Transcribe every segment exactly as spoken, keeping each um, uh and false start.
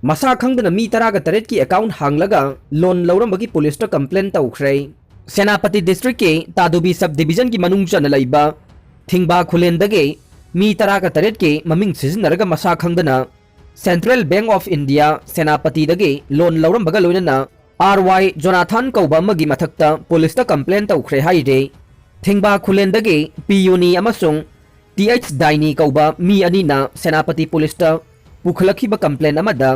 ꯃꯁꯥ ꯈꯪꯗꯅ ꯃꯤ ꯇꯔꯥꯒ ꯇꯔꯦꯠꯀꯤ ꯑꯦꯀꯥꯎꯟ ꯍꯥꯡꯂꯒ ꯂꯣꯟ ꯂꯧꯔꯝꯕꯒꯤ ꯄꯨꯂꯤꯁꯇ ꯀꯝꯄ꯭ꯂꯦꯟ ꯇꯧꯈ꯭ꯔꯦ꯫ ꯁꯦꯅꯥꯄꯇꯤ ꯗꯤꯁꯇ꯭ꯔꯤꯛꯀꯤ ꯇꯥꯗꯨꯕꯤ ꯁꯕ ꯗꯤꯕꯤꯖꯟꯒꯤ ꯃꯅꯨꯡ ꯆꯟꯅ ꯂꯩꯕ ꯊꯤꯡꯕꯥ ꯈꯨꯂꯦꯟꯗꯒꯤ ꯃꯤ ꯇꯔꯥꯒ ꯇꯔꯦꯠꯀꯤ ꯃꯃꯤꯡ ꯁꯤꯖꯤꯟꯅꯔꯒ ꯃꯁꯥ ꯈꯪꯗꯅ Central Bank of India ꯁꯦꯅꯥꯄꯇꯤꯗꯒꯤ ꯂꯣꯟ ꯂꯧꯔꯝꯕꯒ ꯂꯣꯏꯅꯅ ꯑꯥꯔ ꯋꯥꯏ ꯖꯣꯅꯥꯊꯥꯟ ꯀꯧꯕ ꯑꯃꯒꯤ ꯃꯊꯛꯇ ꯄꯨꯂꯤꯁꯇ ꯀꯝꯄ꯭ꯂꯦꯟ ꯇꯧꯈ꯭ꯔꯦ ꯍꯥꯏꯔꯤ꯫ ꯊꯤꯡꯕꯥ ꯈꯨꯂꯦꯟꯗꯒꯤ ꯄꯤ ꯌꯨꯅꯤ ꯑꯃꯁꯨꯡ ꯇꯤ ꯑꯩꯆ ꯗꯥꯏꯅꯤ ꯀꯧꯕ ꯃꯤ ꯑꯅꯤꯅ ꯁꯦꯅꯥꯄꯇꯤ ꯄꯨꯂꯤꯁꯇ ꯄꯨꯈꯠꯂꯛꯈꯤꯕ ꯀꯝꯄ꯭ꯂꯦꯟ ꯑꯃꯗ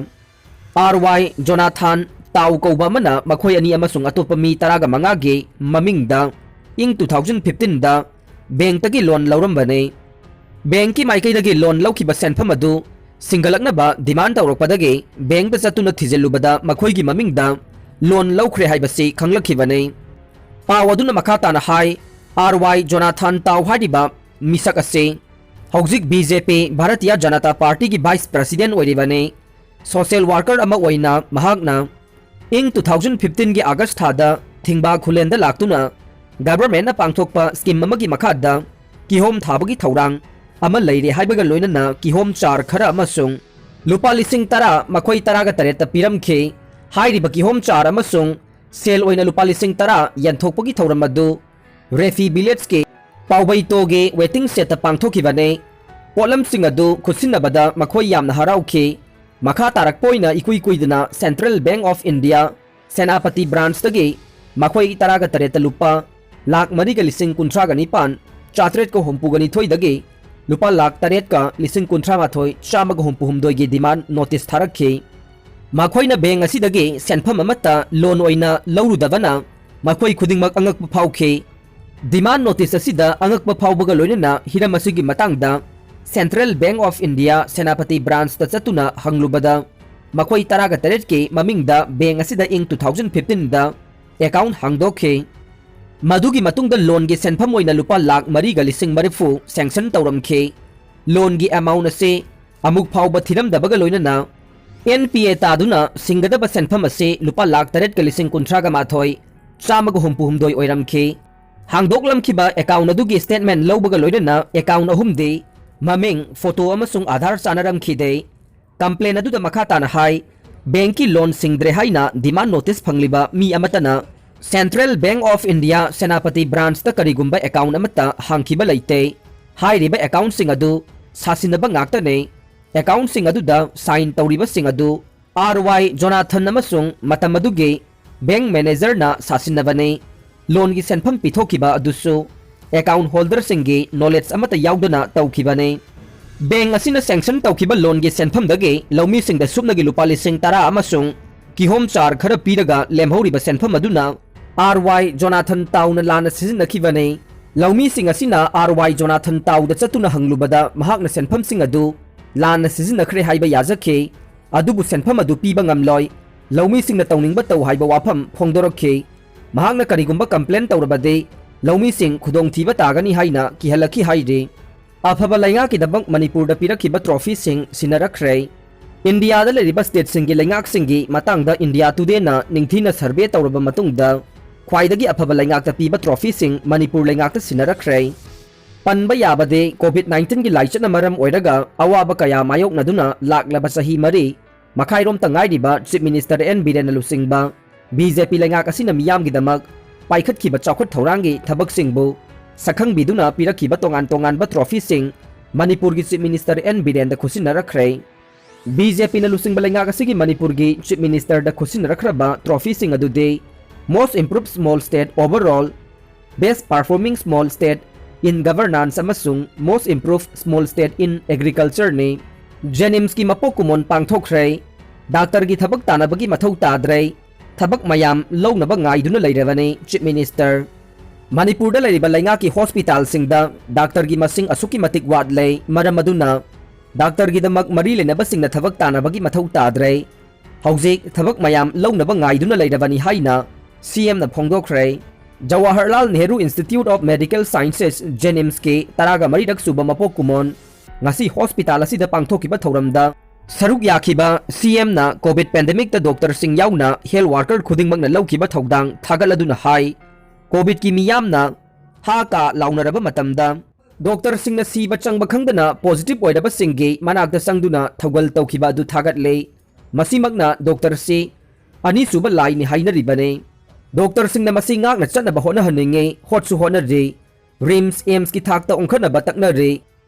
ꯑꯥꯔ ꯋꯥꯏ ꯖꯣꯅꯥꯊꯥꯟ ꯇꯥꯎ ꯀꯧꯕ ꯑꯃꯅ ꯃꯈꯣꯏ ꯑꯅꯤ ꯑꯃꯁꯨꯡ ꯑꯇꯣꯞꯄ ꯃꯤ ꯇꯔꯥꯒ ꯃꯉꯥꯒꯤ ꯃꯃꯤꯡꯗ ꯏꯪ ꯇꯨ ꯊꯥꯎꯖꯟ ꯐꯤꯐꯇꯤꯟꯗ ꯕꯦꯡꯛꯇꯒꯤ ꯂꯣꯟ ꯂꯧꯔꯝꯕꯅꯤ꯫ ꯕꯦꯡꯛꯀꯤ ꯃꯥꯏꯀꯩꯗꯒꯤ ꯂꯣꯟ ꯂꯧꯈꯤꯕ ꯁꯦꯟꯐꯝ ꯑꯗꯨ ꯁꯤꯡꯒꯠꯂꯛꯅꯕ ꯗꯤꯃꯥꯟ ꯇꯧꯔꯛꯄꯗꯒꯤ ꯕꯦꯡꯛꯇ ꯆꯠꯇꯨꯅ ꯊꯤꯖꯤꯜꯂꯨꯕꯗ ꯃꯈꯣꯏꯒꯤ ꯃꯃꯤꯡꯗ ꯂꯣꯟ ꯂꯧꯈ꯭ꯔꯦ ꯍꯥꯏꯕꯁꯤ ꯈꯪꯂꯛꯈꯤꯕꯅꯤ꯫ ꯄꯥꯎ ꯑꯗꯨꯅ ꯃꯈꯥ ꯇꯥꯅ ꯍꯥꯏ, ꯑꯥꯔ ꯋꯥꯏ ꯖꯣꯅꯥꯊꯥꯟ ꯇꯥꯎ ꯍꯥꯏꯔꯤꯕ ꯃꯤꯁꯛ ꯑꯁꯤ ꯍꯧꯖꯤꯛ ꯕꯤ ꯖꯦ ꯄꯤ ꯚꯥꯔꯇꯤꯌꯥ ꯖꯅꯇꯥ ꯄꯥꯔꯇꯤꯒꯤ ꯚꯥꯏꯁ ꯄ꯭ꯔꯁꯤꯗꯦꯟꯠ ꯑꯣꯏꯔꯤꯕꯅꯤ꯫ ꯁꯣꯁꯤꯌꯦꯜ ꯋꯥꯔꯀꯔ ꯑꯃ ꯑꯣꯏꯅ ꯃꯍꯥꯛꯅ ꯏꯪ ꯇꯨ ꯊꯥꯎꯖꯟ ꯐꯤꯐꯇꯤꯟꯒꯤ ꯑꯥꯒꯁ ꯊꯥꯗ ꯊꯤꯡꯕꯥ ꯈꯨꯂꯦꯟꯗ ꯂꯥꯛꯇꯨꯅ ꯒꯚꯔꯟꯃꯦꯟꯠꯅ ꯄꯥꯡꯊꯣꯛꯄ ꯁ꯭ꯀꯤꯝ ꯑꯃꯒꯤ ꯃꯈꯥꯗ ꯀꯤꯍꯣꯝ ꯊꯥꯕꯒꯤ ꯊꯧꯔꯥꯡ ꯑꯃ ꯂꯩꯔꯦ ꯍꯥꯏꯕꯒ ꯂꯣꯏꯅꯅ ꯀꯤꯍꯣꯝ ꯆꯥꯔ ꯈꯔ ꯑꯃꯁꯨꯡ ꯂꯨꯄꯥ ꯂꯤꯁꯤꯡ ꯇꯔꯥ ꯃꯈꯣꯏ ꯇꯔꯥꯒ ꯇꯔꯦꯠꯇ ꯄꯤꯔꯝꯈꯤ꯫ ꯍꯥꯏꯔꯤꯕ ꯀꯤꯍꯣꯝ ꯆꯥꯔ ꯑꯃꯁꯨꯡ ꯁꯦꯜ ꯑꯣꯏꯅ ꯂꯨꯄꯥ ꯂꯤꯁꯤꯡ ꯇꯔꯥ ꯌꯦꯟꯊꯣꯛꯄꯒꯤ ꯊꯧꯔꯝ ꯑꯗꯨ ꯔꯦꯐꯤ ꯚꯤꯂꯦꯖꯀꯤ ꯄꯥꯎꯕꯩꯇꯣꯒꯤ ꯋꯦꯇꯤꯡ ꯁꯦꯠꯇ ꯄꯥꯡꯊꯣꯛꯈꯤꯕꯅꯤ꯫ ꯄꯣꯠꯂꯝꯁꯤꯡ ꯑꯗꯨ ꯈꯨꯠꯁꯤꯟꯅꯕꯗ ꯃꯈꯣꯏ ꯌꯥꯝꯅ ꯍꯔꯥꯎꯈꯤ꯫ ꯃꯈꯥ ꯇꯥꯔꯛꯄ ꯑꯣꯏꯅ ꯏꯀꯨꯏ ꯀꯨꯏꯗꯅ Central Bank of India Senapati ꯕ꯭ꯔꯥꯟꯆꯇꯒꯤ ꯃꯈꯣꯏ ꯇꯔꯥꯒ ꯇꯔꯦꯠꯇ ꯂꯨꯄꯥ ꯂꯥꯈ ꯃꯔꯤꯒ ꯂꯤꯁꯤꯡ ꯀꯨꯟꯊ꯭ꯔꯥꯒ ꯅꯤꯄꯥꯟ ꯆꯥꯇ꯭ꯔꯦꯠꯀ ꯍꯨꯝꯐꯨꯒ ꯅꯤꯊꯣꯏꯗꯒꯤ ꯂꯨꯄꯥ ꯂꯥꯈ ꯇꯔꯦꯠꯀ ꯂꯤꯁꯤꯡ ꯀꯨꯟꯊ꯭ꯔꯥ ꯃꯥꯊꯣꯏ ꯆꯥꯝꯃꯒ ꯍꯨꯝꯐꯨ ꯍꯨꯝꯗꯣꯏꯒꯤ ꯗꯤꯃꯥꯟ ꯅꯣꯇꯤꯁ ꯊꯥꯔꯛꯈꯤ꯫ ꯃꯈꯣꯏꯅ ꯕꯦꯡꯛ ꯑꯁꯤꯗꯒꯤ ꯁꯦꯟꯐꯝ ꯑꯃꯠꯇ ꯂꯣꯟ ꯑꯣꯏꯅ ꯂꯧꯔꯨꯗꯕꯅ ꯃꯈꯣꯏ ꯈꯨꯗꯤꯡꯃꯛ ꯑꯉꯛꯄ ꯐꯥꯎꯈꯤ꯫ ꯗꯤꯃꯥꯟ ꯅꯣꯇꯤꯁ ꯑꯁꯤꯗ ꯑꯉꯛꯄ ꯐꯥꯎꯕꯒ ꯂꯣꯏꯅꯅ ꯍꯤꯔꯝ ꯑꯁꯤꯒꯤ ꯃꯇꯥꯡꯗ Central Bank of India Senapati ꯕ꯭ꯔꯥꯟꯆꯇ ꯆꯠꯇꯨꯅ ꯍꯪꯂꯨꯕꯗ ꯃꯈꯣꯏ ꯇꯔꯥꯒ ꯇꯔꯦꯠꯀꯤ ꯃꯃꯤꯡꯗ ꯕꯦꯡꯛ ꯑꯁꯤꯗ ꯏꯪ ꯇꯨ ꯊꯥꯎꯖꯟ ꯐꯤꯐꯇꯤꯟꯗ ꯑꯦꯀꯥꯎꯟꯠ ꯍꯥꯡꯗꯣꯛꯈꯤ꯫ ꯃꯗꯨꯒꯤ ꯃꯇꯨꯡꯗ ꯂꯣꯟꯒꯤ ꯁꯦꯟꯐꯝ ꯑꯣꯏꯅ ꯂꯨꯄꯥ ꯂꯥꯈ ꯃꯔꯤꯒ ꯂꯤꯁꯤꯡ ꯃꯔꯤꯐꯨ ꯁꯦꯡꯁꯟ ꯇꯧꯔꯝꯈꯤ꯫ ꯂꯣꯟꯒꯤ ꯑꯦꯃꯥꯎꯟꯠ ꯑꯁꯤ ꯑꯃꯨꯛ ꯐꯥꯎꯕ ꯊꯤꯔꯝꯗꯕꯒ ꯂꯣꯏꯅꯅ ꯑꯦꯟ ꯄꯤ ꯑꯦ ꯇꯥꯗꯨꯅ ꯁꯤꯡꯒꯗꯕ ꯁꯦꯟꯐꯝ ꯑꯁꯤ ꯂꯨꯄꯥ ꯂꯥꯈ ꯇꯔꯦꯠꯀ ꯂꯤꯁꯤꯡ ꯀꯨꯟꯊ꯭ꯔꯥꯒ ꯃꯥꯊꯣꯏ ꯆꯥꯝꯃꯒ ꯍꯨꯝꯐꯨ ꯍꯨꯝꯗꯣꯏ ꯑꯣꯏꯔꯝꯈꯤ꯫ ꯍꯥꯡꯗꯣꯛꯂꯝꯈꯤꯕ ꯑꯦꯀꯥꯎꯟꯠ ꯑꯗꯨꯒꯤ ꯁ꯭ꯇꯦꯠꯃꯦꯟꯠ ꯂꯧꯕꯒ ꯂꯣꯏꯅꯅ ꯑꯦꯀꯥꯎꯟꯠ ꯑꯍꯨꯝꯗꯤ ꯃꯃꯤꯡ, ꯐꯣꯇꯣ ꯑꯃꯁꯨꯡ ꯑꯥꯙꯥꯔ ꯆꯥꯟꯅꯔꯝꯈꯤꯗꯦ꯫ Complaint ꯑꯗꯨꯗ ꯃꯈꯥ ꯇꯥꯅ ꯍꯥꯏ, bankꯀꯤ loan ꯁꯤꯡꯗ꯭ꯔꯦ ꯍꯥꯏꯅ demand notice ꯐꯪꯂꯤꯕ ꯃꯤ ꯑꯃꯠꯇꯅ Central Bank of India Senapati branchꯇ ꯀꯔꯤꯒꯨꯝꯕ account ꯑꯃꯠꯇ ꯍꯥꯡꯈꯤꯕ ꯂꯩꯇꯦ꯫ ꯍꯥꯏꯔꯤꯕ accountꯁꯤꯡ ꯑꯗꯨ ꯁꯥꯁꯤꯟꯅꯕ ꯉꯥꯛꯇꯅꯤ꯫ Accountꯁꯤꯡ ꯑꯗꯨꯗ sign ꯇꯧꯔꯤꯕꯁꯤꯡ ꯑꯗꯨ ꯑꯥꯔ ꯋꯥꯏ ꯖꯣꯅꯥꯊꯟ ꯑꯃꯁꯨꯡ ꯃꯇꯝ ꯑꯗꯨꯒꯤ bank managerꯅ ꯁꯥꯁꯤꯟꯅꯕꯅꯤ꯫ Loanꯒꯤ ꯁꯦꯟꯐꯝ ꯄꯤꯊꯣꯛꯈꯤꯕ ꯑꯗꯨꯁꯨ account holderꯁꯤꯡꯒꯤ knowledge ꯑꯃꯠꯇ ꯌꯥꯎꯗꯅ ꯇꯧꯈꯤꯕꯅꯤ꯫ Bank ꯑꯁꯤꯅ sanction ꯇꯧꯈꯤꯕ loanꯒꯤ ꯁꯦꯟꯐꯝꯗꯒꯤ ꯂꯧꯃꯤꯁꯤꯡꯗ ꯁꯨꯞꯅꯒꯤ ꯂꯨꯄꯥ ꯂꯤꯁꯤꯡ ꯇꯔꯥ ꯑꯃꯁꯨꯡ ꯀꯤꯍꯣꯝ ꯆꯥꯔ ꯈꯔ ꯄꯤꯔꯒ ꯂꯦꯝꯍꯧꯔꯤꯕ ꯁꯦꯟꯐꯝ ꯑꯗꯨꯅ ꯑꯥꯔ ꯋꯥꯏ ꯖꯣꯅꯥꯊꯟ ꯇꯥꯎꯅ ꯂꯥꯟꯅ ꯁꯤꯖꯤꯟꯅꯈꯤꯕꯅꯤ꯫ ꯂꯧꯃꯤꯁꯤꯡ ꯑꯁꯤꯅ ꯑꯥꯔ ꯋꯥꯏ ꯖꯣꯅꯥꯊꯟ ꯇꯥꯎꯗ ꯆꯠꯇꯨꯅ ꯍꯪꯂꯨꯕꯗ ꯃꯍꯥꯛꯅ ꯁꯦꯟꯐꯝꯁꯤꯡ ꯑꯗꯨ ꯂꯥꯟꯅ ꯁꯤꯖꯤꯟꯅꯈ꯭ꯔꯦ ꯍꯥꯏꯕ ꯌꯥꯖꯈꯤ꯫ ꯑꯗꯨꯕꯨ ꯁꯦꯟꯐꯝ ꯑꯗꯨ ꯄꯤꯕ ꯉꯝꯂꯣꯏ꯫ ꯂꯧꯃꯤꯁꯤꯡꯅ ꯇꯧꯅꯤꯡꯕ ꯇꯧ ꯍꯥꯏꯕ ꯋꯥꯐꯝ ꯐꯣꯡꯗꯣꯔꯛꯈꯤ꯫ ꯃꯍꯥꯛꯅ ꯀꯔꯤꯒꯨꯝꯕ complaint ꯇꯧꯔꯕꯗꯤ ꯂꯧꯃꯤꯁꯤꯡ ꯈꯨꯗꯣꯡꯊꯤꯕ ꯇꯥꯒꯅꯤ ꯍꯥꯏꯅ ꯀꯤꯍꯜꯂꯛꯈꯤ ꯍꯥꯏꯔꯤ꯫ ꯑꯐꯕ ꯂꯩꯉꯥꯛꯀꯤꯗꯃꯛ ꯃꯅꯤꯄꯨꯔꯗ ꯄꯤꯔꯛꯈꯤꯕ trophyꯁꯤꯡ ꯁꯤꯟꯅꯔꯛꯈ꯭ꯔꯦ꯫ ꯏꯟꯗꯤꯌꯥꯗ ꯂꯩꯔꯤꯕ stateꯁꯤꯡꯒꯤ ꯂꯩꯉꯥꯛꯁꯤꯡꯒꯤ ꯃꯇꯥꯡꯗ India Todayꯅ ꯅꯤꯡꯊꯤꯅ survey ꯇꯧꯔꯕ ꯃꯇꯨꯡꯗ ꯈ꯭ꯋꯥꯏꯗꯒꯤ ꯑꯐꯕ ꯂꯩꯉꯥꯛꯇ ꯄꯤꯕ trophyꯁꯤꯡ ꯃꯅꯤꯄꯨꯔ ꯂꯩꯉꯥꯛꯇ ꯁꯤꯟꯅꯔꯛꯈ꯭ꯔꯦ꯫ ꯄꯟꯕ ꯌꯥꯕꯗꯤ COVID nineteenꯒꯤ ꯂꯥꯏꯆꯠꯅ ꯃꯔꯝ ꯑꯣꯏꯔꯒ ꯑꯋꯥꯕ ꯀꯌꯥ ꯃꯥꯌꯣꯛꯅꯗꯨꯅ ꯂꯥꯛꯂꯕ ꯆꯍꯤ ꯃꯔꯤ ꯃꯈꯥꯏꯔꯣꯝꯇ ꯉꯥꯏꯔꯤꯕ Chief Minister ꯑꯦꯟ ꯕꯤꯔꯦꯟꯅ ꯂꯨꯆꯤꯡꯕ ꯕꯤꯖꯦꯄꯤ ꯂꯩꯉꯥꯛ ꯑꯁꯤꯅ ꯃꯤꯌꯥꯝꯒꯤꯗꯃꯛ ꯄꯥꯏꯈꯠꯈꯤꯕ ꯆꯥꯎꯈꯠ ꯊꯧꯔꯥꯡꯒꯤ ꯊꯕꯛꯁꯤꯡꯕꯨ ꯁꯛꯈꯪꯕꯤꯗꯨꯅ ꯄꯤꯔꯛꯈꯤꯕ ꯇꯣꯉꯥꯟ ꯇꯣꯉꯥꯟꯕ trophyꯁꯤꯡ ꯃꯅꯤꯄꯨꯔꯒꯤ Chief Minister ꯑꯦꯟ ꯕꯤꯔꯦꯟꯗ ꯈꯨꯠꯁꯤꯟꯅꯔꯛꯈ꯭ꯔꯦ꯫ ꯕꯤꯖꯦꯄꯤꯅ ꯂꯨꯆꯤꯡꯕ ꯂꯩꯉꯥꯛ ꯑꯁꯤꯒꯤ ꯃꯅꯤꯄꯨꯔꯒꯤ Chief Ministerꯗ ꯈꯨꯠꯁꯤꯟꯅꯔꯛꯈ꯭ꯔꯕ trophyꯁꯤꯡ ꯑꯗꯨꯗꯤ Most Improved Small State Overall, Best Performing Small State in Governance ꯑꯃꯁꯨꯡ Most Improved Small State in Agricultureꯅꯤ꯫ JNIMSꯀꯤ ꯃꯄꯣꯛ ꯀꯨꯝꯑꯣꯟ ꯄꯥꯡꯊꯣꯛꯈ꯭ꯔꯦ꯫ ꯗꯥꯛꯇꯔꯒꯤ ꯊꯕꯛ ꯇꯥꯟꯅꯕꯒꯤ ꯃꯊꯧ ꯇꯥꯗ꯭ꯔꯦ꯫ ꯊꯕꯛ ꯃꯌꯥꯝ ꯂꯧꯅꯕ ꯉꯥꯏꯗꯨꯅ ꯂꯩꯔꯕꯅꯤ Chief Minister꯫ ꯃꯅꯤꯄꯨꯔꯗ ꯂꯩꯔꯤꯕ ꯂꯩꯉꯥꯛꯀꯤ hospitalꯁꯤꯡꯗ ꯗꯥꯛꯇꯔꯒꯤ ꯃꯁꯤꯡ ꯑꯁꯨꯛꯀꯤ ꯃꯇꯤꯛ ꯋꯥꯠꯂꯦ, ꯃꯔꯝ ꯑꯗꯨꯅ ꯗꯥꯛꯇꯔꯒꯤꯗꯃꯛ ꯃꯔꯤ ꯂꯩꯅꯕꯁꯤꯡꯅ ꯊꯕꯛ ꯇꯥꯟꯅꯕꯒꯤ ꯃꯊꯧ ꯇꯥꯗ꯭ꯔꯦ꯫ ꯍꯧꯖꯤꯛ ꯊꯕꯛ ꯃꯌꯥꯝ ꯂꯧꯅꯕ ꯉꯥꯏꯗꯨꯅ ꯂꯩꯔꯕꯅꯤ ꯍꯥꯏꯅ ꯁꯤꯑꯦꯝꯅ ꯐꯣꯡꯗꯣꯛꯈ꯭ꯔꯦ꯫ Jawaharlal Nehru Institute of Medical Sciences, JNIMSꯀꯤ ꯇꯔꯥꯒ ꯃꯔꯤꯔꯛ ꯁꯨꯕ ꯃꯄꯣꯛ ꯀꯨꯝꯑꯣꯟ ꯉꯁꯤ hospital ꯑꯁꯤꯗ ꯄꯥꯡꯊꯣꯛꯈꯤꯕ ꯊꯧꯔꯝꯗ ꯁꯔꯨꯛ ꯌꯥꯈꯤꯕ ꯁꯤꯑꯦꯝꯅ COVID pandemicꯇ doctorꯁꯤꯡ ꯌꯥꯎꯅ health worker ꯈꯨꯗꯤꯡꯃꯛꯅ ꯂꯧꯈꯤꯕ ꯊꯧꯗꯥꯡ ꯊꯥꯒꯠꯂꯗꯨꯅ ꯍꯥꯏ, COVIDꯀꯤ ꯃꯤꯌꯥꯝꯅ ꯍꯥ ꯀꯥ ꯂꯥꯎꯅꯔꯕ ꯃꯇꯝꯗ ꯗꯣꯛꯇꯔꯁꯤꯡꯅ ꯁꯤꯕ ꯆꯪꯕ ꯈꯪꯗꯅ ꯄꯣꯖꯤꯇꯤꯚ ꯑꯣꯏꯔꯕꯁꯤꯡꯒꯤ ꯃꯅꯥꯛꯇ ꯆꯪꯗꯨꯅ ꯊꯧꯒꯜ ꯇꯧꯈꯤꯕ ꯑꯗꯨ ꯊꯥꯒꯠꯂꯦ꯫ ꯃꯁꯤꯃꯛꯅ ꯗꯣꯛꯇꯔꯁꯤ ꯑꯅꯤꯁꯨꯕ ꯂꯥꯏꯅꯤ ꯍꯥꯏꯅꯔꯤꯕꯅꯤ꯫ ꯗꯣꯛꯇꯔꯁꯤꯡꯅ ꯃꯁꯤ ꯉꯥꯛꯅ ꯆꯠꯅꯕ ꯍꯣꯠꯅꯍꯟꯅꯤꯡꯉꯤ, ꯍꯣꯠꯁꯨ ꯍꯣꯠꯅꯔꯤ꯫ ꯔꯤꯝꯁ, ꯑꯦꯝꯁꯀꯤ ꯊꯥꯛꯇ ꯑꯣꯟꯈꯠꯅꯕ ꯇꯛꯅꯔꯤ꯫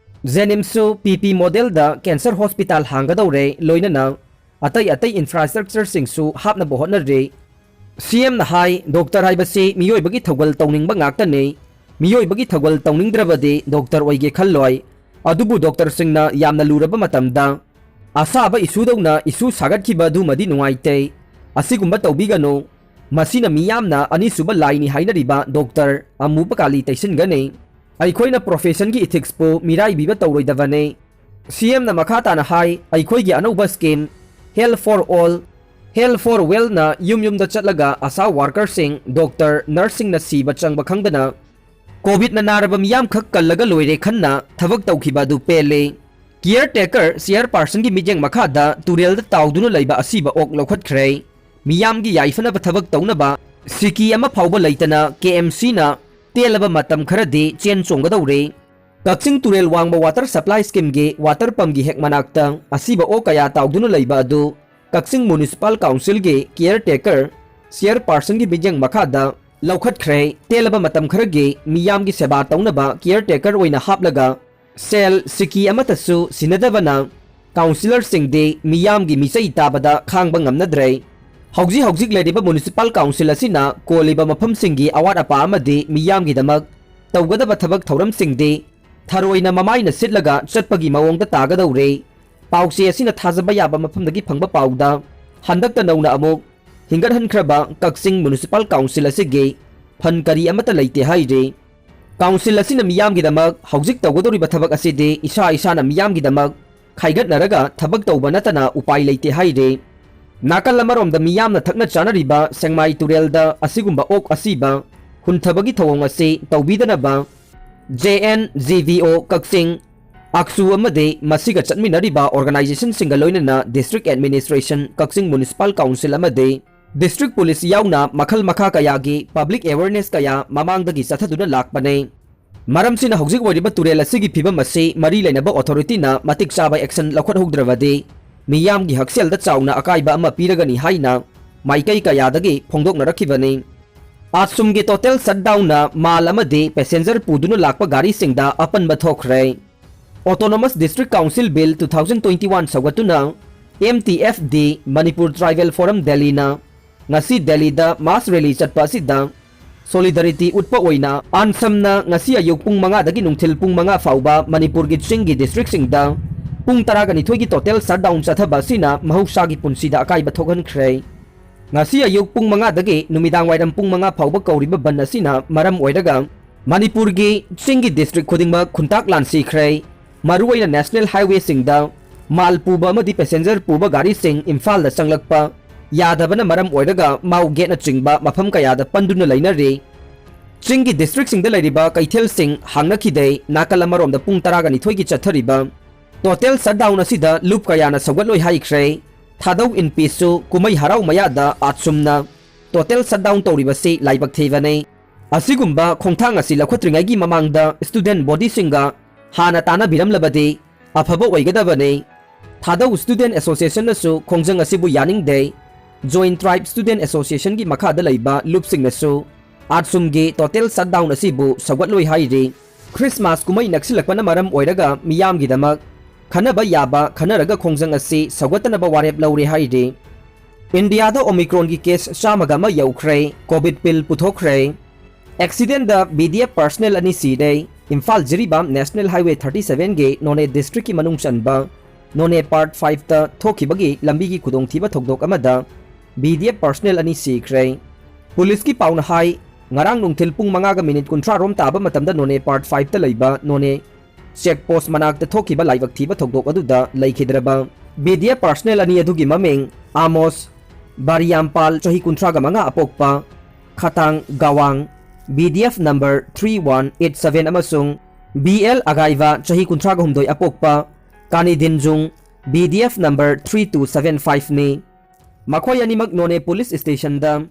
ꯖꯦꯅꯤꯝꯁꯁꯨ ꯄꯤ ꯄꯤ ꯃꯣꯗꯦꯜꯗ ꯀꯦꯟꯁꯔ ꯍꯣꯁꯄꯤꯇꯥꯜ ꯍꯥꯡꯒꯗꯧꯔꯦ, ꯂꯣꯏꯅꯅ ꯑꯇꯩ ꯑꯇꯩ ꯏꯟꯐ꯭ꯔꯥꯁ꯭ꯇ꯭ꯔꯛꯆꯔꯁꯤꯡꯁꯨ ꯍꯥꯞꯅꯕ ꯍꯣꯠꯅꯔꯤ꯫ ꯁꯤ ꯑꯦꯝꯅ ꯍꯥꯏ, ꯗꯣꯛꯇꯔ ꯍꯥꯏꯕꯁꯤ ꯃꯤꯑꯣꯏꯕꯒꯤ ꯊꯧꯒꯜ ꯇꯧꯅꯤꯡꯕ ꯉꯥꯛꯇꯅꯤ꯫ ꯃꯤꯑꯣꯏꯕꯒꯤ ꯊꯧꯒꯜ ꯇꯧꯅꯤꯡꯗ꯭ꯔꯕꯗꯤ ꯗꯣꯛꯇꯔ ꯑꯣꯏꯒꯦ ꯈꯜꯂꯣꯏ꯫ ꯑꯗꯨꯕꯨ ꯗꯣꯛꯇꯔꯁꯤꯡꯅ ꯌꯥꯝꯅ ꯂꯨꯔꯕ ꯃꯇꯝꯗ ꯑꯁꯥꯕ ꯏꯁꯨꯗꯧꯅ ꯏꯁꯨ ꯁꯥꯒꯠꯈꯤꯕ ꯑꯗꯨꯃꯗꯤ ꯅꯨꯡꯉꯥꯏꯇꯦ꯫ ꯑꯁꯤꯒꯨꯝꯕ ꯇꯧꯕꯤꯒꯅꯨ꯫ ꯃꯁꯤꯅ ꯃꯤꯌꯥꯝꯅ ꯑꯅꯤꯁꯨꯕ ꯂꯥꯏꯅꯤ ꯍꯥꯏꯅꯔꯤꯕ ꯗꯣꯛꯇꯔ ꯑꯃꯨꯕ ꯀꯥꯂꯤ ꯇꯩꯁꯤꯟꯒꯅꯤ꯫ ꯑꯩꯈꯣꯏꯅ ꯄ꯭ꯔꯣꯐꯦꯁꯟꯒꯤ ꯏꯊꯤꯛꯁꯄꯨ ꯃꯤꯔꯥꯏꯕꯤꯕ ꯇꯧꯔꯣꯏꯗꯕꯅꯤ꯫ ꯁꯤ ꯑꯦꯝꯅ ꯃꯈꯥ ꯇꯥꯅ ꯍꯥꯏ, ꯑꯩꯈꯣꯏꯒꯤ ꯑꯅꯧꯕ scheme Health for All, Health for Wellꯅ ꯌꯨꯝ ꯌꯨꯝꯗ ꯆꯠꯂꯒ ꯑꯁꯥ ꯋꯥꯔꯀꯔꯁꯤꯡ, ꯗꯣꯛꯇꯔ, ꯅꯔꯁꯁꯤꯡꯅ ꯁꯤꯕ ꯆꯪꯕ ꯈꯪꯗꯅ ꯀꯣꯚꯤꯗꯅ ꯅꯥꯔꯕ ꯃꯤꯌꯥꯝꯈꯛ ꯀꯜꯂꯒ ꯂꯣꯏꯔꯦ ꯈꯟꯅ ꯊꯕꯛ ꯇꯧꯈꯤꯕ ꯑꯗꯨ ꯄꯦꯜꯂꯦ꯫ ꯀꯤꯌꯔ ꯇꯦꯀꯔ ꯆꯤꯌꯔꯄꯥꯔꯁꯟꯒꯤ ꯃꯤꯠꯌꯦꯡ ꯃꯈꯥꯗ ꯇꯨꯔꯦꯜꯗ ꯇꯥꯎꯗꯨꯅ ꯂꯩꯕ ꯑꯁꯤꯕ ꯑꯣꯛ ꯂꯧꯈꯠꯈ꯭ꯔꯦ꯫ ꯃꯤꯌꯥꯝꯒꯤ ꯌꯥꯏꯐꯅꯕ ꯊꯕꯛ ꯇꯧꯅꯕ ꯁꯤꯀꯤ ꯑꯃ ꯐꯥꯎꯕ ꯂꯩꯇꯅ ꯀꯦ ꯑꯦꯝ ꯁꯤꯅ ꯇꯦꯜꯂꯕ ꯃꯇꯝ ꯈꯔꯗꯤ ꯆꯦꯟ ꯆꯣꯡꯒꯗꯧꯔꯦ꯫ ꯀꯛꯆꯤꯡ ꯇꯨꯔꯦꯜ ꯋꯥꯡꯃ ꯋꯥꯇꯔ ꯁꯄ꯭ꯂꯥꯏ ꯁ꯭ꯀꯤꯝꯒꯤ ꯋꯥꯇꯔ ꯄꯝꯒꯤ ꯍꯦꯛ ꯃꯅꯥꯛꯇ ꯑꯁꯤꯕ ꯑꯣꯛ ꯀꯌꯥ ꯇꯥꯎꯗꯨꯅ ꯂꯩꯕ ꯑꯗꯨ ꯀꯛꯆꯤꯡ ꯃ꯭ꯌꯨꯅꯤꯁꯤꯄꯥꯜ ꯀꯥꯎꯟꯁꯤꯜꯒꯤ ꯀꯤꯌꯔ ꯇꯦꯀꯔ ꯆꯤꯌꯔꯄꯥꯔꯁꯟꯒꯤ ꯃꯤꯠꯌꯦꯡ ꯃꯈꯥꯗ ꯂꯧꯈꯠꯈ꯭ꯔꯦ꯫ ꯇꯦꯜꯂꯕ ꯃꯇꯝ ꯈꯔꯒꯤ ꯃꯤꯌꯥꯝꯒꯤ ꯁꯦꯕꯥ ꯇꯧꯅꯕ ꯀꯤꯌꯔ ꯇꯦꯀꯔ ꯑꯣꯏꯅ ꯍꯥꯞꯂꯒ ꯁꯦꯜ ꯁꯤꯀꯤ ꯑꯃꯠꯇꯁꯨ ꯁꯤꯟꯅꯗꯕꯅ ꯀꯥꯎꯟꯁꯤꯂꯔꯁꯤꯡꯗꯤ ꯃꯤꯌꯥꯝꯒꯤ ꯃꯤꯆꯩ ꯇꯥꯕꯗ ꯈꯥꯡꯕ ꯉꯝꯅꯗ꯭ꯔꯦ꯫ ꯍꯧꯖꯤꯛ ꯍꯧꯖꯤꯛ ꯂꯩꯔꯤꯕ ꯃ꯭ꯌꯨꯅꯤꯁꯤꯄꯥꯜ ꯀꯥꯎꯟꯁꯤꯜ ꯑꯁꯤꯅ ꯀꯣꯜꯂꯤꯕ ꯃꯐꯝꯁꯤꯡꯒꯤ ꯑꯋꯥꯠ ꯑꯄꯥ ꯑꯃꯗꯤ ꯃꯤꯌꯥꯝꯒꯤꯗꯃꯛ ꯇꯧꯒꯗꯕ ꯊꯕꯛ ꯊꯧꯔꯝꯁꯤꯡꯗꯤ ꯊꯔꯣꯏꯅ ꯃꯃꯥꯏꯅ ꯁꯤꯠꯂꯒ ꯆꯠꯄꯒꯤ ꯃꯑꯣꯡꯗ ꯇꯥꯒꯗꯧꯔꯦ꯫ ꯄꯥꯎꯆꯦ ꯑꯁꯤꯅ ꯊꯥꯖꯕ ꯌꯥꯕ ꯃꯐꯝꯗꯒꯤ ꯐꯪꯕ ꯄꯥꯎꯗ, ꯍꯟꯗꯛꯇ ꯅꯧꯅ ꯑꯃꯨꯛ ꯍꯤꯡꯒꯠꯍꯟꯈ꯭ꯔꯕ ꯀꯛꯆꯤꯡ ꯃ꯭ꯌꯨꯅꯤꯁꯤꯄꯥꯜ ꯀꯥꯎꯟꯁꯤꯜ ꯑꯁꯤꯒꯤ ꯐꯟ ꯀꯔꯤ ꯑꯃꯠꯇ ꯂꯩꯇꯦ ꯍꯥꯏꯔꯤ꯫ ꯀꯥꯎꯟꯁꯤꯜ ꯑꯁꯤꯅ ꯃꯤꯌꯥꯝꯒꯤꯗꯃꯛ ꯍꯧꯖꯤꯛ ꯇꯧꯒꯗꯧꯔꯤꯕ ꯊꯕꯛ ꯑꯁꯤꯗꯤ ꯏꯁꯥ ꯏꯁꯥꯅ ꯃꯤꯌꯥꯝꯒꯤꯗꯃꯛ ꯈꯥꯏꯒꯠꯅꯔꯒ ꯊꯕꯛ ꯇꯧꯕ ꯅꯠꯇꯅ ꯎꯄꯥꯏ ꯂꯩꯇꯦ ꯍꯥꯏꯔꯤ꯫ ꯅꯥꯀꯜ ꯑꯃꯔꯣꯝꯗ ꯃꯤꯌꯥꯝꯅ ꯊꯛꯅ ꯆꯥꯅꯔꯤꯕ ꯁꯦꯡꯃꯥꯏ ꯇꯨꯔꯦꯜꯗ ꯑꯁꯤꯒꯨꯝꯕ ꯑꯣꯛ ꯑꯁꯤꯕ ꯍꯨꯟꯊꯕꯒꯤ ꯊꯧꯑꯣꯡ ꯑꯁꯤ ꯇꯧꯕꯤꯗꯅꯕ J and G V O ꯀꯛꯆꯤꯡ, ꯑꯥꯛꯁꯨ ꯑꯃꯗꯤ ꯃꯁꯤꯒ ꯆꯠꯃꯤꯟꯅꯔꯤꯕ ꯑꯣꯔꯒꯅꯥꯏꯖꯦꯁꯟꯁꯤꯡꯒ ꯂꯣꯏꯅꯅ ꯗꯤꯁꯇ꯭ꯔꯤꯛ ꯑꯦꯗꯃꯤꯅꯤꯁꯇ꯭ꯔꯦꯁꯟ, ꯀꯛꯆꯤꯡ ꯃ꯭ꯌꯨꯅꯤꯁꯤꯄꯥꯜ ꯀꯥꯎꯟꯁꯤꯜ ꯑꯃꯗꯤ ꯗꯤꯁꯇ꯭ꯔꯤꯛ ꯄꯨꯂꯤꯁ ꯌꯥꯎꯅ ꯃꯈꯜ ꯃꯈꯥ ꯀꯌꯥꯒꯤ ꯄꯕ꯭ꯂꯤꯛ ꯑꯦꯋꯦꯔꯅꯦꯁ ꯀꯌꯥ ꯃꯃꯥꯡꯗꯒꯤ ꯆꯠꯊꯗꯨꯅ ꯂꯥꯛꯄꯅꯤ꯫ ꯃꯔꯝꯁꯤꯅ ꯍꯧꯖꯤꯛ ꯑꯣꯏꯔꯤꯕ ꯇꯨꯔꯦꯜ ꯑꯁꯤꯒꯤ ꯐꯤꯕꯝ ꯑꯁꯤ ꯃꯔꯤ ꯂꯩꯅꯕ authority ꯅ ꯃꯇꯤꯛ ꯆꯥꯕ action ꯂꯧꯈꯠꯍꯧꯗ꯭ꯔꯕꯗꯤ ꯃꯤꯌꯥꯝꯒꯤ ꯍꯛꯁꯦꯜꯗ ꯆꯥꯎꯅ ꯑꯀꯥꯏꯕ ꯑꯃ ꯄꯤꯔꯒꯅꯤ ꯍꯥꯏꯅ ꯃꯥꯏꯀꯩ ꯀꯌꯥꯗꯒꯤ ꯐꯣꯡꯗꯣꯛꯅꯔꯛꯈꯤꯕꯅꯤ꯫ ꯑꯁꯨꯝꯒꯤ total shutdown ꯅ ꯃꯥꯜ ꯑꯃꯗꯤ passenger ꯄꯨꯗꯨꯅ ꯂꯥꯛꯄ ꯒꯥꯔꯤꯁꯤꯡꯗ ꯑꯄꯟꯕ ꯊꯣꯛꯈ꯭ꯔꯦ꯫ Autonomous District Council Bill two thousand twenty one ꯁꯧꯒꯠꯇꯨꯅ M T F D, Manipur Tribal Forum Delhi ꯅ ꯉꯁꯤ ꯗꯦꯜꯂꯤꯗ mass rally ꯆꯠꯄ ꯑꯁꯤꯗ solidarity ꯎꯠꯄ ꯑꯣꯏꯅ ꯑꯟꯁꯝꯅ ꯉꯁꯤ ꯑꯌꯨꯛ ꯄꯨꯡ ꯃꯉꯥꯗꯒꯤ ꯅꯨꯡꯊꯤꯜ ꯄꯨꯡ ꯃꯉꯥ ꯐꯥꯎꯕ ꯃꯅꯤꯄꯨꯔꯒꯤ ꯆꯤꯡꯒꯤ district ꯁꯤꯡꯗ ꯄꯨꯡ ꯇꯔꯥꯒ ꯅꯤꯊꯣꯏꯒꯤ total shutdown ꯆꯠꯊꯕ ꯑꯁꯤꯅ ꯃꯍꯧꯁꯥꯒꯤ ꯄꯨꯟꯁꯤꯗ ꯑꯀꯥꯏꯕ ꯊꯣꯛꯍꯟꯈ꯭ꯔꯦ꯫ ꯉꯁꯤ ꯑꯌꯨꯛ ꯄꯨꯡ ꯃꯉꯥꯗꯒꯤ ꯅꯨꯃꯤꯗꯥꯡ ꯋꯥꯏꯔꯝ ꯄꯨꯡ ꯃꯉꯥ ꯐꯥꯎꯕ ꯀꯧꯔꯤꯕ ꯕꯟ ꯑꯁꯤꯅ ꯃꯔꯝ ꯑꯣꯏꯔꯒ ꯃꯅꯤꯄꯨꯔꯒꯤ ꯆꯤꯡꯒꯤ district ꯈꯨꯗꯤꯡꯃꯛ ꯈꯨꯟꯇꯥꯛ ꯂꯥꯟꯁꯤꯈ꯭ꯔꯦ꯫ ꯃꯔꯨꯑꯣꯏꯅ national highway ꯁꯤꯡꯗ ꯃꯥꯜ ꯄꯨꯕ ꯑꯃꯗꯤ passenger ꯄꯨꯕ ꯒꯥꯔꯤꯁꯤꯡ ꯏꯝꯐꯥꯜꯗ ꯆꯪꯂꯛꯄ ꯌꯥꯗꯕꯅ ꯃꯔꯝ ꯑꯣꯏꯔꯒ ꯃꯥꯎ ꯒꯦꯠꯅꯆꯤꯡꯕ ꯃꯐꯝ ꯀꯌꯥꯗ ꯄꯟꯗꯨꯅ ꯂꯩꯅꯔꯤ꯫ ꯆꯤꯡꯒꯤ district ꯁꯤꯡꯗ ꯂꯩꯔꯤꯕ ꯀꯩꯊꯦꯜꯁꯤꯡ ꯍꯥꯡꯅꯈꯤꯗꯦ꯫ ꯅꯥꯀꯜ ꯑꯃꯔꯣꯝꯗ ꯄꯨꯡ ꯇꯔꯥꯒ ꯅꯤꯊꯣꯏꯒꯤ ꯆꯠꯊꯔꯤꯕ total shutdown ꯑꯁꯤꯗ ꯂꯨꯞ ꯀꯌꯥꯅ ꯁꯧꯒꯠꯂꯣꯏ ꯍꯥꯏꯈ꯭ꯔꯦ꯫ ꯊꯥꯗꯧ ꯏꯟꯄꯤꯁꯨ ꯀꯨꯝꯍꯩ ꯍꯔꯥꯎ ꯃꯌꯥꯗ ꯑꯥꯠꯁꯨꯝꯅ total shutdown ꯇꯧꯔꯤꯕꯁꯤ ꯂꯥꯏꯕꯛ ꯊꯤꯕꯅꯤ꯫ ꯑꯁꯤꯒꯨꯝꯕ ꯈꯣꯡꯊꯥꯡ ꯑꯁꯤ ꯂꯧꯈꯠꯇ꯭ꯔꯤꯉꯩꯒꯤ ꯃꯃꯥꯡꯗ student body ꯁꯤꯡꯒ ꯍꯥꯟꯅ ꯇꯥꯟꯅꯕꯤꯔꯝꯂꯕꯗꯤ ꯑꯐꯕ ꯑꯣꯏꯒꯗꯕꯅꯤ꯫ ꯊꯥꯗꯧ Student Association ꯅꯁꯨ ꯈꯣꯡꯖꯪ ꯑꯁꯤꯕꯨ ꯌꯥꯅꯤꯡꯗꯦ꯫ Joint Tribe Student Association ꯒꯤ ꯃꯈꯥꯗ ꯂꯩꯕ ꯂꯨꯞꯁꯤꯡꯅꯁꯨ ꯑꯥꯠꯁꯨꯝꯒꯤ total shutdown ꯑꯁꯤꯕꯨ ꯁꯧꯒꯠꯂꯣꯏ ꯍꯥꯏꯔꯤ꯫ Christmas ꯀꯨꯝꯍꯩ ꯅꯛꯁꯤꯜꯂꯛꯄꯅ ꯃꯔꯝ ꯑꯣꯏꯔꯒ ꯃꯤꯌꯥꯝꯒꯤꯗꯃꯛ ꯈꯟꯅꯕ ꯌꯥꯕ ꯈꯟꯅꯔꯒ ꯈꯣꯡꯖꯪ ꯑꯁꯤ ꯁꯧꯒꯠꯇꯅꯕ ꯋꯥꯔꯦꯞ ꯂꯧꯔꯦ ꯍꯥꯏꯔꯤ꯫ ꯏꯟꯗꯤꯌꯥꯗ Omicron ꯒꯤ case ꯆꯥꯝꯃꯒ ꯑꯃ ꯌꯧꯈ꯭ꯔꯦ꯫ COVID pill ꯄꯨꯊꯣꯛꯈ꯭ꯔꯦ꯫ Accident ꯗ B D F personnel ꯑꯅꯤ ꯁꯤꯔꯦ꯫ Imphal Jiribam National Highway thirty seven ꯒꯤ ꯅꯣꯅꯦ district ꯀꯤ ꯃꯅꯨꯡ ꯆꯟꯕ ꯅꯣꯅꯦ Part five ꯇ ꯊꯣꯛꯈꯤꯕꯒꯤ ꯂꯝꯕꯤꯒꯤ ꯈꯨꯗꯣꯡꯊꯤꯕ ꯊꯧꯗꯣꯛ ꯑꯃꯗ B D F personnel ꯑꯅꯤ ꯁꯤꯈ꯭ꯔꯦ꯫ ꯄꯨꯂꯤꯁꯀꯤ ꯄꯥꯎꯅ ꯍꯥꯏ, ꯉꯔꯥꯡ ꯅꯨꯡꯊꯤꯜ ꯄꯨꯡ ꯃꯉꯥꯒ minute ꯀꯨꯟꯊ꯭ꯔꯥ ꯔꯣꯝ ꯇꯥꯕ ꯃꯇꯝꯗ ꯅꯣꯅꯦ Part five ꯇ ꯂꯩꯕ ꯅꯣꯅꯦ check post ꯃꯅꯥꯛꯇ ꯊꯣꯛꯈꯤꯕ ꯂꯥꯏꯕꯛ ꯊꯤꯕ ꯊꯧꯗꯣꯛ ꯑꯗꯨꯗ ꯂꯩꯈꯤꯗ꯭ꯔꯕ B D F personnel ꯑꯅꯤ ꯑꯗꯨꯒꯤ ꯃꯃꯤꯡ ꯑꯥꯃꯣꯁ ꯕꯥꯔꯤꯌꯥꯝꯄꯥꯜ, ꯆꯍꯤ ꯀꯨꯟꯊ꯭ꯔꯥꯒ ꯃꯉꯥ ꯑꯄꯣꯛꯄ, ꯈꯥꯇꯥꯡ ꯒꯥꯋꯥꯡ, B D F number three one eight seven, ꯑꯃꯁꯨꯡ B L ꯑꯒꯥꯏꯕ, ꯆꯍꯤ ꯀꯨꯟꯊ꯭ꯔꯥꯒ ꯍꯨꯝꯗꯣꯏ ꯑꯄꯣꯛꯄ, ꯀꯥꯅꯤꯗꯤꯟꯖꯨꯡ, B D F number three two seven five ꯅꯤ꯫ ꯃꯈꯣꯏ ꯑꯅꯤꯃꯛ ꯅꯣꯅꯦ police station ꯗ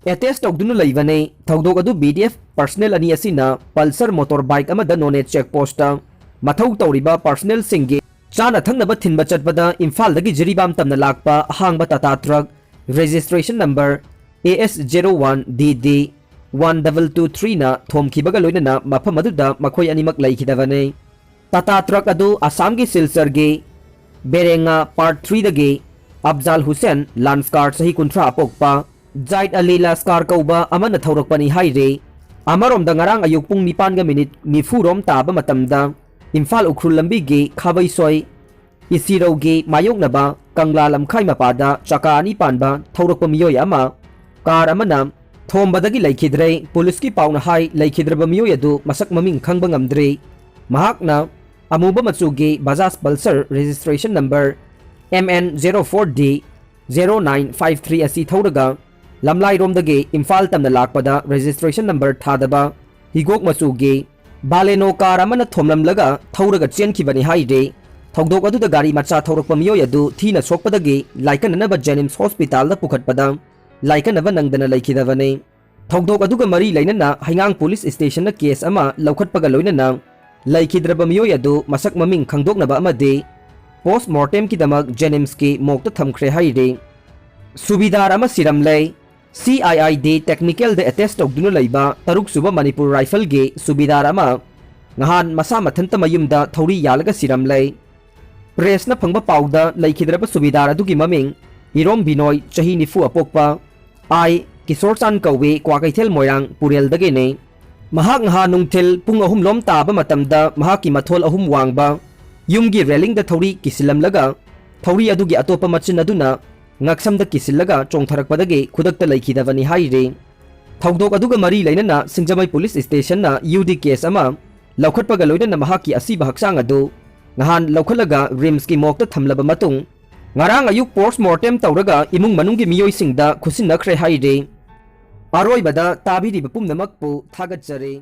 ꯑꯦꯇꯦꯁ ꯇꯧꯗꯨꯅ ꯂꯩꯕꯅꯤ꯫ ꯊꯧꯗꯣꯛ ꯑꯗꯨ ꯕꯤ ꯗꯤ ꯑꯦꯐ ꯄꯔꯁꯅꯦꯜ ꯑꯅꯤ ꯑꯁꯤꯅ ꯄꯜꯁꯔ ꯃꯣꯇꯣꯔ ꯕꯥꯏꯛ ꯑꯃꯗ ꯅꯣꯅꯦ ꯆꯦꯛ ꯄꯣꯁꯇ ꯃꯊꯧ ꯇꯧꯔꯤꯕ ꯄꯔꯁꯅꯦꯜꯁꯤꯡꯒꯤ ꯆꯥꯅ ꯊꯛꯅꯕ ꯊꯤꯟꯕ ꯆꯠꯄꯗ ꯏꯝꯐꯥꯜꯗꯒꯤ ꯖꯤꯔꯤꯕꯥꯝ ꯇꯝꯅ ꯂꯥꯛꯄ ꯑꯍꯥꯡꯕ Tata truck registration number A S zero one D D one double two three ꯅ ꯊꯣꯝꯈꯤꯕꯒ ꯂꯣꯏꯅꯅ ꯃꯐꯝ ꯑꯗꯨꯗ ꯃꯈꯣꯏ ꯑꯅꯤꯃꯛ ꯂꯩꯈꯤꯗꯕꯅꯤ꯫ ꯇꯥꯇꯥ ꯇ꯭ꯔꯛ ꯑꯗꯨ ꯑꯁꯥꯝꯒꯤ ꯁꯤꯜꯆꯔꯒꯤ ꯕꯦꯔꯦꯡꯉꯥ ꯄꯥꯔꯠ ꯊ꯭ꯔꯤꯗꯒꯤ ꯑꯐꯖꯥꯜ ꯍꯨꯁꯦꯟ ꯂꯥꯟꯁꯀꯥꯔ ꯆꯍꯤ ꯀꯨꯟꯊ꯭ꯔꯥ ꯑꯄꯣꯛꯄ, ꯖꯥꯏꯠ ꯑꯂꯤ ꯂꯥꯁꯀꯥꯔ ꯀꯧꯕ ꯑꯃꯅ ꯊꯧꯔꯛꯄꯅꯤ ꯍꯥꯏꯔꯤ꯫ ꯑꯃꯔꯣꯝꯗ ꯉꯔꯥꯡ ꯑꯌꯨꯛ ꯄꯨꯡ ꯅꯤꯄꯥꯟꯒ ꯃꯤꯅꯤꯠ ꯅꯤꯐꯨ ꯔꯣꯝ ꯇꯥꯕ ꯃꯇꯝꯗ ꯏꯝꯐꯥꯜ ꯎꯈ꯭ꯔꯨꯜ ꯂꯝꯕꯤꯒꯤ ꯈꯥꯕꯩꯁꯣꯏ ꯏꯁꯤꯔꯧꯒꯤ ꯃꯥꯌꯣꯛꯅꯕ ꯀꯪꯂꯥ ꯂꯝꯈꯥꯏ ꯃꯄꯥꯗ ꯆꯀꯥ ꯑꯅꯤ ꯄꯥꯟꯕ ꯊꯧꯔꯛꯄ ꯃꯤꯑꯣꯏ ꯑꯃ ꯀꯥꯔ ꯑꯃꯅ ꯊꯣꯝꯕꯗꯒꯤ ꯂꯩꯈꯤꯗ꯭ꯔꯦ꯫ ꯄꯨꯂꯤꯁꯀꯤ ꯄꯥꯎꯅ ꯍꯥꯏ, ꯂꯩꯈꯤꯗ꯭ꯔꯕ ꯃꯤꯑꯣꯏ ꯑꯗꯨ ꯃꯁꯛ ꯃꯃꯤꯡ ꯈꯪꯕ ꯉꯝꯗ꯭ꯔꯤ꯫ ꯃꯍꯥꯛꯅ ꯑꯃꯨꯕ ꯃꯆꯨꯒꯤ Bajaj Pulsar registration number M N zero four D zero nine five three ꯑꯁꯤ ꯊꯧꯔꯒ ꯂꯝꯂꯥꯏꯔꯣꯝꯗꯒꯤ ꯏꯝꯐꯥꯜ ꯇꯝꯅ ꯂꯥꯛꯄꯗ registration number ꯊꯥꯗꯕ ꯍꯤꯒꯣꯛ ꯃꯆꯨꯒꯤ ꯕꯥꯂꯦꯅꯣ ꯀꯥꯔ ꯑꯃꯅ ꯊꯣꯝꯂꯝꯂꯒ ꯊꯧꯔꯒ ꯆꯦꯟꯈꯤꯕꯅꯤ ꯍꯥꯏꯔꯤ꯫ ꯊꯧꯗꯣꯛ ꯑꯗꯨꯗ ꯒꯥꯔꯤ ꯃꯆꯥ ꯊꯧꯔꯛꯄ ꯃꯤꯑꯣꯏ ꯑꯗꯨ ꯊꯤꯅ ꯁꯣꯛꯄꯗꯒꯤ ꯂꯥꯏꯀꯠꯅꯅꯕ ꯖꯦꯅꯤꯝꯁ ꯍꯣꯁꯄꯤꯇꯥꯜꯗ ꯄꯨꯈꯠꯄꯗ ꯂꯥꯏꯀꯠꯅꯕ ꯅꯪꯗꯅ ꯂꯩꯈꯤꯗꯕꯅꯤ꯫ ꯊꯧꯗꯣꯛ ꯑꯗꯨꯒ ꯃꯔꯤ ꯂꯩꯅꯅ ꯍꯩꯉꯥꯡ ꯄꯨꯂꯤꯁ ꯁ꯭ꯇꯦꯁꯟꯅ ꯀꯦꯁ ꯑꯃ ꯂꯧꯈꯠꯄꯒ ꯂꯣꯏꯅꯅ ꯂꯩꯈꯤꯗ꯭ꯔꯕ ꯃꯤꯑꯣꯏ ꯑꯗꯨ ꯃꯁꯛ ꯃꯃꯤꯡ ꯈꯪꯗꯣꯛꯅꯕ ꯑꯃꯗꯤ ꯄꯣꯁ ꯃꯣꯔꯇꯦꯝꯒꯤꯗꯃꯛ ꯖꯦꯅꯤꯝꯁꯀꯤ ꯃꯣꯔꯒꯇ ꯊꯝꯈ꯭ꯔꯦ ꯍꯥꯏꯔꯤ꯫ ꯁꯨꯕꯤꯗꯥꯔ ꯑꯃ ꯁꯤꯔꯝꯂꯦ꯫ C I I D ꯇꯦꯛꯅꯤꯀꯦꯜꯗ attach ꯇꯧꯗꯨꯅ ꯂꯩꯕ ꯇꯔꯨꯛ ꯁꯨꯕ ꯃꯅꯤꯄꯨꯔ ꯔꯥꯏꯐꯜꯒꯤ ꯁꯨꯕꯤꯗꯥꯔ ꯑꯃ ꯉꯍꯥꯟ ꯃꯁꯥ ꯃꯊꯟꯇ ꯃꯌꯨꯝꯗ ꯊꯧꯔꯤ ꯌꯥꯜꯂꯒ ꯁꯤꯔꯝꯂꯦ꯫ ꯄ꯭ꯔꯦꯁꯅ ꯐꯪꯕ ꯄꯥꯎꯗ ꯂꯩꯈꯤꯗ꯭ꯔꯕ ꯁꯨꯕꯤꯗꯥꯔ ꯑꯗꯨꯒꯤ ꯃꯃꯤꯡ ꯏꯔꯣꯝ ꯕꯤꯅꯣꯏ, ꯆꯍꯤ ꯅꯤꯐꯨ ꯑꯄꯣꯛꯄ, ꯑꯥꯏ ꯀꯤꯁꯣꯔꯆꯥꯟ ꯀꯧꯏ, ꯀ꯭ꯋꯥꯀꯩꯊꯦꯜ ꯃꯣꯏꯔꯥꯡ ꯄꯨꯔꯦꯜꯗꯒꯤꯅꯤ꯫ ꯃꯍꯥꯛ ꯉꯍꯥꯟ ꯅꯨꯡꯊꯤꯜ ꯄꯨꯡ ꯑꯍꯨꯝ ꯂꯣꯝ ꯇꯥꯕ ꯃꯇꯝꯗ ꯃꯍꯥꯛꯀꯤ ꯃꯊꯣꯜ ꯑꯍꯨꯝ ꯋꯥꯡꯕ ꯌꯨꯝꯒꯤ ꯔꯦꯂꯤꯡꯗ ꯊꯧꯔꯤ ꯀꯤꯁꯤꯜꯂꯝꯂꯒ ꯊꯧꯔꯤ ꯑꯗꯨꯒꯤ ꯑꯇꯣꯞꯄ ꯃꯆꯤꯟ ꯑꯗꯨꯅ ꯉꯛꯁꯝꯗ ꯀꯤꯁꯤꯜꯂꯒ ꯆꯣꯡꯊꯔꯛꯄꯗꯒꯤ ꯈꯨꯗꯛꯇ ꯂꯩꯈꯤꯗꯕꯅꯤ ꯍꯥꯏꯔꯤ꯫ ꯊꯧꯗꯣꯛ ꯑꯗꯨꯒ ꯃꯔꯤ ꯂꯩꯅꯅ ꯁꯤꯡꯖꯃꯩ ꯄꯨꯂꯤꯁ ꯁ꯭ꯇꯦꯁꯟꯅ ꯌꯨ ꯗꯤ ꯀꯦꯁ ꯑꯃ ꯂꯧꯈꯠꯄꯒ ꯂꯣꯏꯅꯅ ꯃꯍꯥꯛꯀꯤ ꯑꯁꯤꯕ ꯍꯛꯆꯥꯡ ꯑꯗꯨ ꯉꯍꯥꯟ ꯂꯧꯈꯠꯂꯒ ꯔꯤꯝꯁꯀꯤ ꯃꯣꯔꯒꯇ ꯊꯝꯂꯕ ꯃꯇꯨꯡ ꯉꯔꯥꯡ ꯑꯌꯨꯛ ꯄꯣꯁ ꯃꯣꯔꯇꯦꯝ ꯇꯧꯔꯒ ꯏꯃꯨꯡ ꯃꯅꯨꯡꯒꯤ ꯃꯤꯑꯣꯏꯁꯤꯡꯗ ꯈꯨꯠꯁꯤꯟꯅꯈ꯭ꯔꯦ ꯍꯥꯏꯔꯤ꯫ ꯑꯔꯣꯏꯕꯗ ꯇꯥꯕꯤꯔꯤꯕ ꯄꯨꯝꯅꯃꯛꯄꯨ ꯊꯥꯒꯠꯆꯔꯤ꯫